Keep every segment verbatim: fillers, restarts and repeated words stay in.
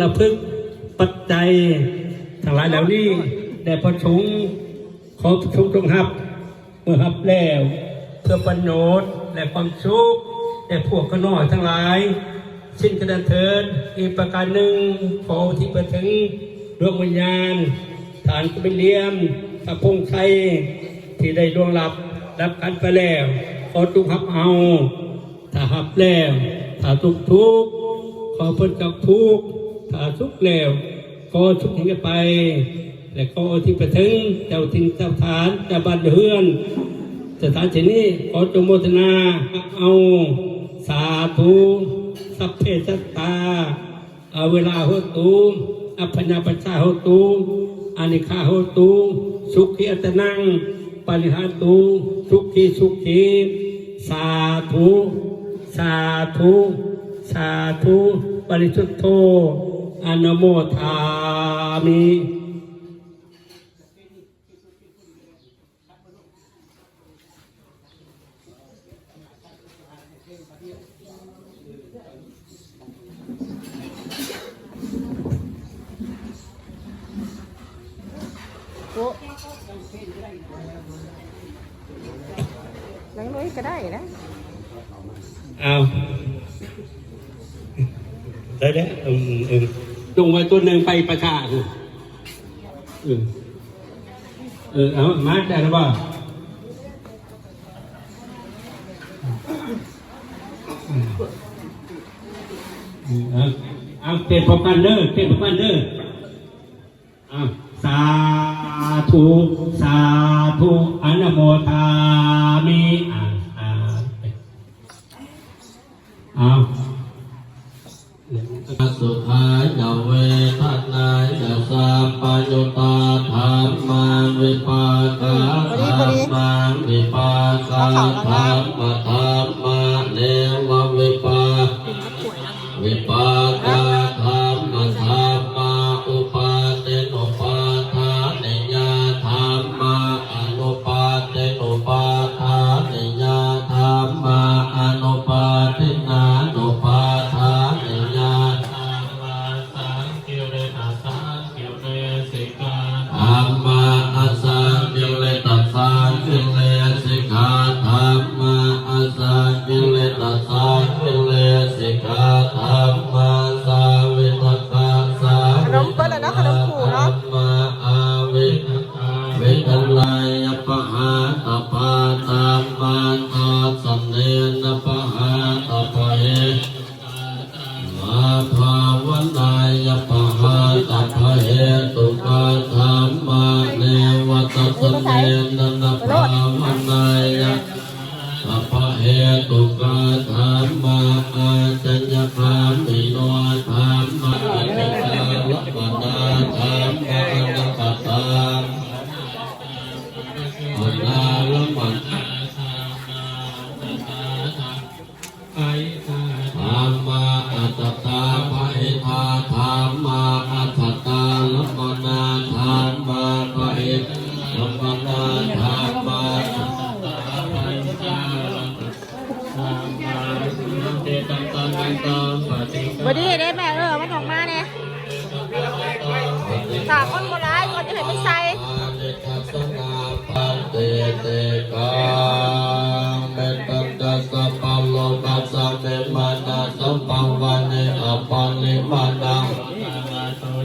ประพฤกษ์ปัจจัยทั้งหลายเหล่านี้แด่พระสงฆ์ ขอพระสงฆ์จงรับ เมื่อรับแล้ว เพื่อประโยชน์และความสุขแด่พวกข้าน้อยทั้งหลาย สิ้นกระนั้นเถิด อีกประการหนึ่ง ขออุทิศไปถึงดวงวิญญาณ ฐานกบินเหลี่ยม พระพงษ์ชัย ที่ได้ล่วงลับ ดับขันไปแล้ว ขอจงรับเอา ถ้ารับแล้ว ถ้าสุขทุกข์ ขอพ้นจากทุกข์ ถ้าสุขแล้ว ขอสุขแห่งไป และขออุทิศไปถึงเจ้าถิ่นเจ้าฐาน เจ้าบ้านเฮือน สถานที่นี้ ขอจงโมทนาเอา สาธุ สัพเพสัตตา averā hontu, abyāpajjhā hontu, anīghā hontu, sukhī attānaṃ pariharantu, sukhī sukhī, sādhu, sādhu, sādhu, parisuddho anumodāmi. โอ้ นั่งด้วยก็ได้นะ เอา ได้แล้ว อืม อืม จงไว้ตัวหนึ่งไปประชา อืม เออ เอา มา ได้แล้วบ่ เอา เอา เต้นพร้อมกันเด้อ เต้นพร้อมกันเด้อ เอา sādhu, sādhu, anumodāmi. อ่า อ่า เอา Sukhāya vedanāya sampayuttā dhammā, vipākā พอดี พอดี dhammā, vipākā เอาของมา dhamma, dhammā, nevavipā, vipākā dhamma, dhammā, upādinnupādāniyā dhammā, anupādinnupādāniyā dhammā, anupādinnānupādāniyā dhammā. Saṅkiliṭṭhasaṅkilesikā dhammā, asaṅkiliṭṭhasaṅkilesikā dhammā, asaṅkiliṭṭhasaṅkilesikā dhammā, savitakkasavitā ขนมเปิ้ลอะเนาะ ขนมครูเนาะ dhammā, avitakkā vitaranāya pahātabbā dhammā, dassanena pahātabbahetukā dhammā, bhāvanāya pahātabbahetukā dhammā, neva dassanena na bhāvanāya pahātabbahetukā dhammā, ācayagāmino dhammā, atikkāramanā dhammā, anāgatā anāgamanā dhammā, dhammā, ajjhattabahiddhā dhammā, ajjhattārammaṇā dhammā, bahiddhārammaṇā dhammā, ajjhattabahiddhārammaṇā dhammā, พอดีเด้แม่ เออ มันออกมาเนี่ย ถ้าคนบ่หลายก็จะให้มันใส่ Paṭiṭṭhānaṃ paṭiṭṭhikaṃ, mettañca sabbalokasmiṃ mānasam bhāvaye aparimāṇaṃ.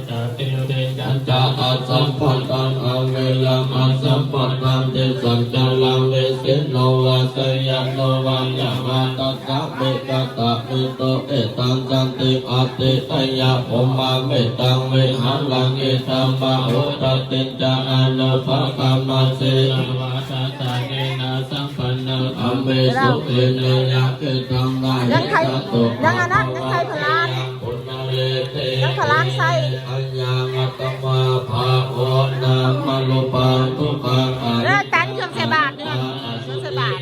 Ca viriyañca asambādhaṃ averaṃ asapattaṃ, tiṭṭhañcaraṃ nisinno vā sayāno vā yāvatassa vigatamiddho, etaṃ satiṃ adhiṭṭheyya, brahmametaṃ vihāraṃ idhamāhu. Duttiñca anupagamma sīlavā dassanena sampanno, kāmesu vineyya gedhaṃ, na hi jātu gabbhaseyyaṃ punaretīti. ยังขะล้างไส้ Ayaṃ attamābhāvo nāmarūpaṃ dukkhaṃ, แล้วตังเครื่องใส่บาตรเนี่ย เครื่องใส่บาตร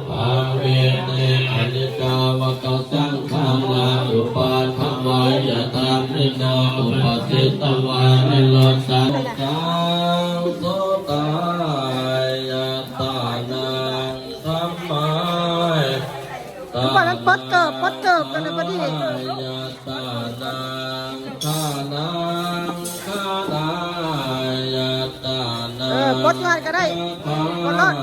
Bhāviti. Aniccā vata saṅkhārā, uppādavayadhammino, uppajjitvā nirujjhanti. Saṅkhaṃ sukhāya tānaṃ dhammā. ทุกคนมันปลดเกิบ ปลดเกิบ กันนะพอดี Āyatanaṃ ghanaṃ ghānāyatanaṃ เออ กดยอดก็ได้ กดรอด